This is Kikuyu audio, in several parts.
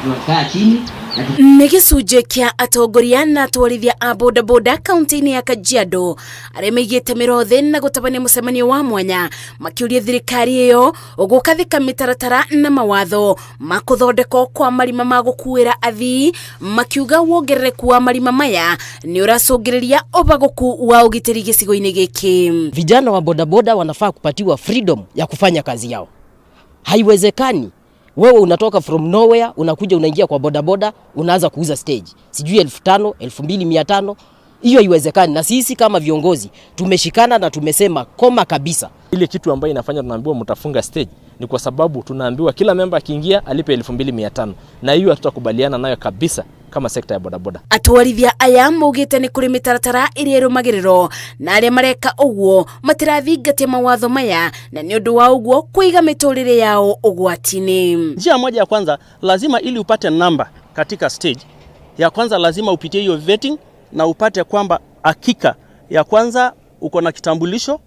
Tukakaa chini na Nĩ gĩcunjĩ kĩa atongoria na atwarithia a bodaboda kaunti-inĩ ya Kajiado arĩa maigĩte mĩro thĩ na gũtabania mũcemanio wa mwanya makĩũria thirikari ĩyo gũkathĩka mĩtaratara na mawatho ma kũthondekwo kwa marima ma gũkuĩra athii, makiuga wongerereku wa marima maya nĩ ũracũngĩrĩria ũbagũku wa ũgitĩri gĩcigo-inĩ gĩkĩ. Vijana wa bodaboda wanafaa kupatiwa freedom ya kufanya kazi yao. Haiwezekani wewe unatoka from nowhere unakuja unaingia kwa bodaboda unaanza kuuza stage sijui 5,000, 2,500. Hiyo haiwezekani, na sisi kama viongozi tumeshikana na tumesema koma kabisa. Ile kitu ambayo inafanya tunaambiwa mtafunga stage ni kwa sababu tunaambiwa kila memba akiingia alipe 2,500, na hiyo hatutakubaliana nayo kabisa kama sekta ya bodaboda. Atwarithia aya maugĩte nĩ kũrĩ mĩtaratara ĩrĩa ĩrũmagĩrĩrwo na arĩa mareka ũguo matirathingatia mawatho maya na nĩ ũndũ wa ũguo kũiga mĩtũrĩre yao ũgwati-inĩ. Njia moja ya kwanza, lazima ili upate namba katika stage ya kwanza, lazima upitie hiyo vetting na upate kwamba hakika ya kwanza uko na kitambulisho,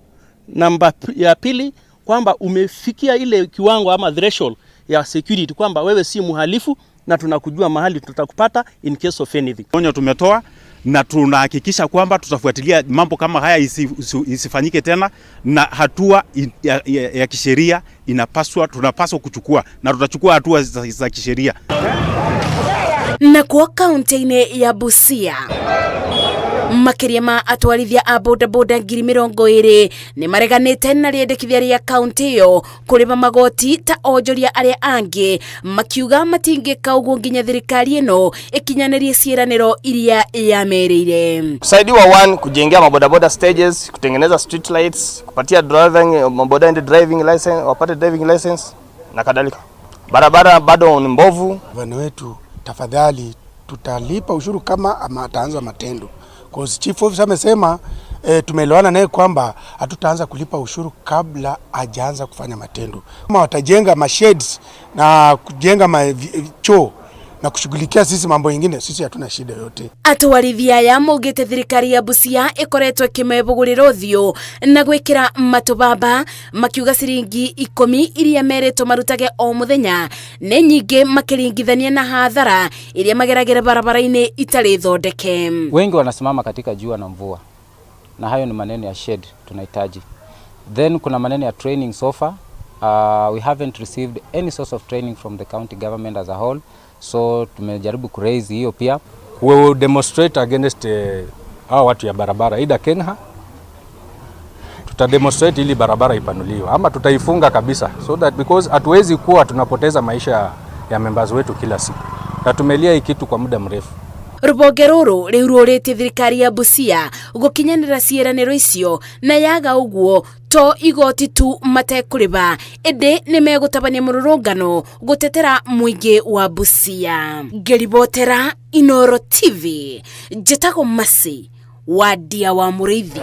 namba ya pili kwamba umefikia ile kiwango ama threshold ya security kwamba wewe si mhalifu na tunakujua mahali tutakupata in case of anything. Onyo tumetoa na tunahakikisha kwamba tutafuatilia mambo kama haya isifanyike tena, na hatua ya kisheria inapaswa, tunapaswa kuchukua na tutachukua hatua za kisheria. Nakuo kaunti-inĩ ya Busia, makĩria ma atwarithia a bodaboda 20,000 nĩ mareganĩte na rĩendekithia rĩa kaunti ĩyo kũrĩba magoti ta onjoria arĩa angĩ, makiuga matingĩka ũguo nginya thirikari ĩno ĩkinyanĩrie ciĩranĩro iria yamerĩire. Kusaidiwa one, kujengea mabodaboda stages, kutengeneza street lights, kupatia driving maboda and driving license, wapate driving license na kadhalika. Barabara bado ni mbovu. Vijana wetu, tafadhali, tutalipa ushuru kama ama ataanza matendo. Cause chief officer amesema tumeelewana naye kwamba hatutaanza kulipa ushuru kabla hajaanza kufanya matendo. Kama watajenga masheds na kujenga ma choo na kushughulikia sisi mambo ingine, sisi hatuna shida yote. Atwarithia aya maugĩte thirikari ya Busia ĩkoretwo ĩkĩmebũgũrĩra ũthiũ na gwĩkĩra matũbaba, makiuga ciringi 10 iria merĩtwo marutage o mũthenya nĩ nyingĩ makĩringithania na hathara iria mageragĩra barabara-inĩ itarĩ thondeke. Wengi wanasimama katika jua na mvua, na hayo ni maneno ya shed tunahitaji. Then kuna maneno ya training so far. We haven't received any source of training from the county government as a whole, so tumejaribu kuraise hiyo pia. We will demonstrate against hao watu ya barabara ida KeNHA, tutademonstrate ili barabara ipanuliwe ama tutaifunga kabisa, so that because hatuwezi kuwa tunapoteza maisha ya members wetu kila siku, na tumelia hii kitu kwa muda mrefu. Rũhonge rũrũ rĩu rũrĩtie thirikari ya Busia gũkinyanĩra ciĩranĩro icio, na yaga ũguo to igoti tu matekũrĩba ĩndĩ nĩ megũtabania mũrũrũngano gũtetera mũingĩ wa Busia. Ngĩribotera Inoro TV, njĩtagwo Masi wa Ndia wa Mũrĩithi.